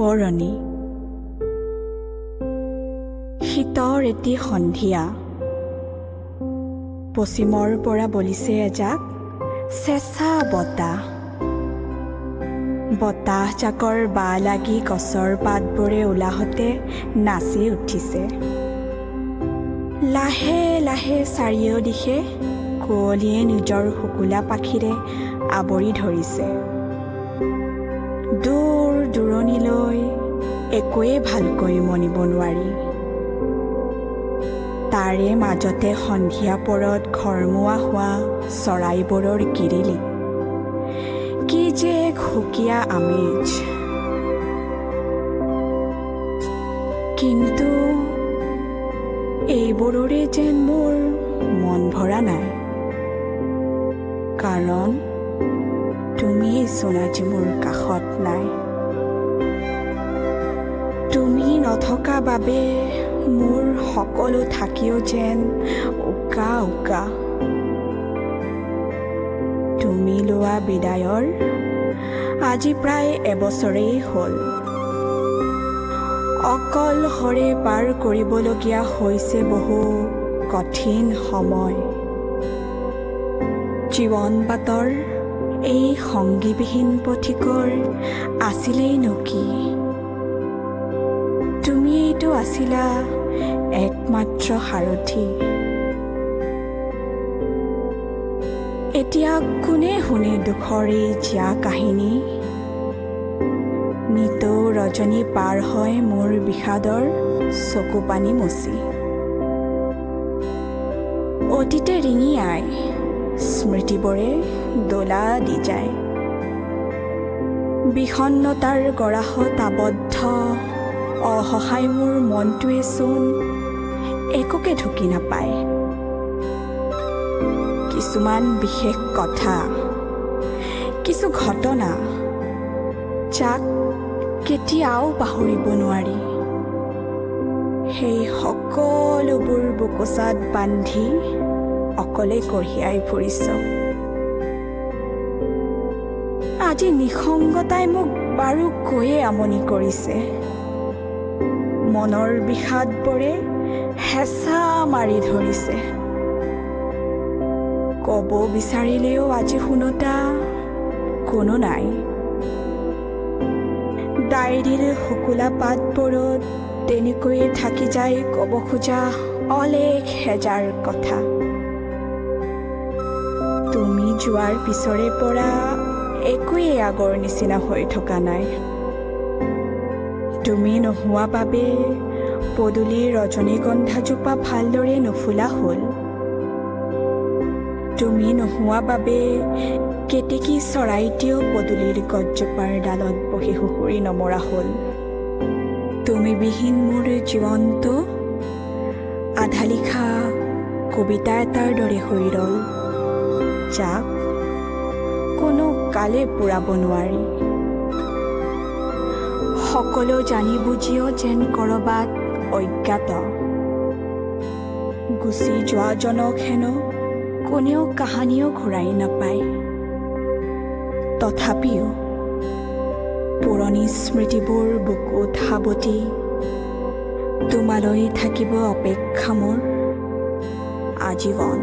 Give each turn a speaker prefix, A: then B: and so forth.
A: সোঁৱৰণি। শীতৰ এটি সন্ধিয়া, পশ্চিমৰ পৰা বলিছে এজাক চেঁচা বতাহ। বতাহজাকৰ বা লাগি গছৰ পাতবোৰে উলাহতে নাচি উঠিছে। লাহে লাহে চাৰিওদিশে কুঁৱলীয়ে নিজৰ শুকুলা পাখিৰে আৱৰি ধৰিছে। দূৰ দূৰণিলৈ একোৱেই ভালকৈ মনিব নোৱাৰি। তাৰে মাজতে সন্ধিয়া পৰত ঘৰমুৱা হোৱা চৰাইবোৰৰ কিৰিলি, কি যে এক সুকীয়া আমেজ! কিন্তু এইবোৰৰে যেন মোৰ মন ভৰা নাই, কাৰণ তুমিয়েইচোন আজি মোৰ কাষত নাই। তুমি নথকা বাবে মোৰ সকলো থাকিও যেন উকা উকা। তুমি লোৱা বিদায়ৰ আজি প্ৰায় এবছৰেই হ'ল। অকলশৰে পাৰ কৰিবলগীয়া হৈছে বহু কঠিন সময়। জীৱন বাটৰ এই সংগীবিহীন পথিকৰ আছিলেইনো কি? তুমিয়েইতো আছিলা একমাত্ৰ সাৰথি। এতিয়া কোনে শুনে দুখৰ এই জীয়া কাহিনী? নিতৌ ৰজনী পাৰ হয় মোৰ বিষাদৰ চকুপানী মচি। অতীতে ৰিঙিয়াই, স্মৃতিবোৰে দোলা দি যায়। বিষণ্ণতাৰ গৰাহত আবদ্ধ অসহায় মোৰ মনটোৱে চোন একোকে ঢুকি নাপায়। কিছুমান বিশেষ কথা, কিছু ঘটনা, যাক কেতিয়াও পাহৰিব নোৱাৰি, সেই সকলোবোৰ বোকোচাত বান্ধি অকলে কঢ়িয়াই ফুৰিছ। আজি নিসংগতাই মোক বাৰুকৈয়ে আমনি কৰিছে। মনৰ বিষাদবোৰে হেঁচা মাৰি ধৰিছে। ক'ব বিচাৰিলেও আজি শুনোতা কোনো নাই। ডায়েৰীৰ শুকুলা পাতবোৰত তেনেকৈয়ে থাকি যায় ক'ব খোজা অলেখ হেজাৰ কথা। তুমি যোৱাৰ পিছৰে পৰা একোৱেই আগৰ নিচিনা হৈ থকা নাই। তুমি নোহোৱা বাবে পদূলিৰ ৰজনীগন্ধাজোপা ভালদৰে নুফুলা হ'ল। তুমি নোহোৱা বাবে কেতেকী চৰাইটিও পদূলিৰ গছজোপাৰ ডালত বহি সুঁহুৰি নমৰা হ'ল। তুমিবিহীন মোৰ জীৱনটো আধা লিখা কবিতা এটাৰ দৰে হৈ ৰ'ল, যাক কোনো কালে পূৰাব নোৱাৰি। সকলো জানি বুজিও যেন ক'ৰবাত অজ্ঞাত। গুচি যোৱাজনক হেনো কোনেও কাহানিও ঘূৰাই নাপায়। তথাপিও পুৰণি স্মৃতিবোৰ বুকুত সাৱটি তোমালৈ থাকিব অপেক্ষা মোৰ আজীৱন।